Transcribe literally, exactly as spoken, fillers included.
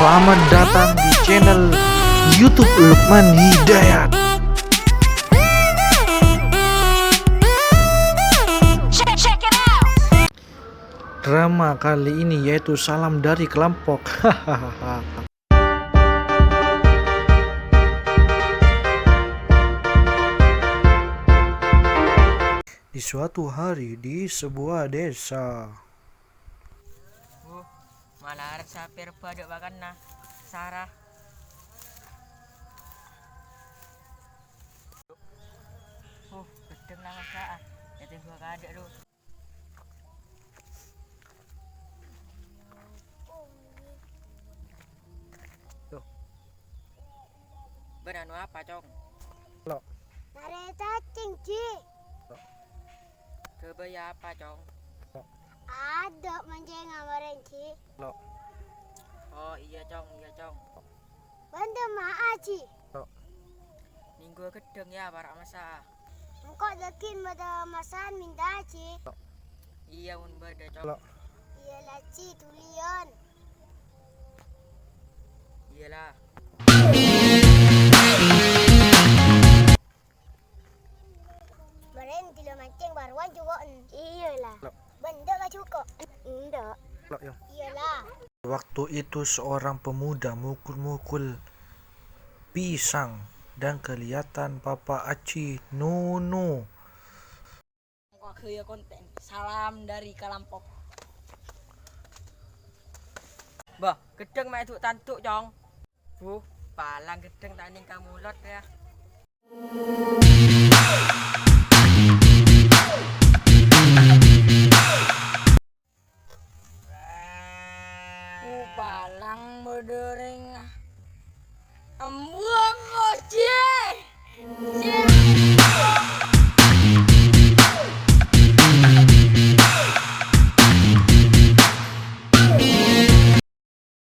Selamat datang di channel YouTube Lukman Hidayat. Drama kali ini yaitu Salam dari Kerampok. Di suatu hari di sebuah desa. Malarat sapè rebbhâ dâ' pakanna, sara. Uh, ghedhâng la masa'a. Ètengghu kaadâ', lu. Loh. Bân anu apa, Cong? Lo. Narè cacing, Ji. Lo. Ghâbây apa, Cong? Lo. Adâ' mancèngnga marèn, Ji. Lo. Oh, iyâ, Cong, iyâ, Cong. Bâ'na ma'a, Ji. Lo. Nèngghu ghedhâng, yâ, para' masa'a. Engko' dhâggi' bâdâ masa'a mènta, Ji. Lo. Iyâ, mon bâdâ, Cong. Lo. Iyâ la, Ji, dhuliyân. Iyâ la. Marèn dhuli mancèng bârowan juwâ'ân. Iyâ la. Lo. Bâ'na la juko'. Endâ'. Lo, yo. Iyâ la. Waktu itu seorang pemuda mukul-mukul pisang dan kelihatan Papa Aji Nunu. Engko' aghâbây kontèn. Salam dari Kerampok. Bâh, ghedhâng ma' èdu-tandu, Cong. Buh, palang ghedhâng ta' nèng ka molot, yâ. Buh, palang bâdâ rèng embu.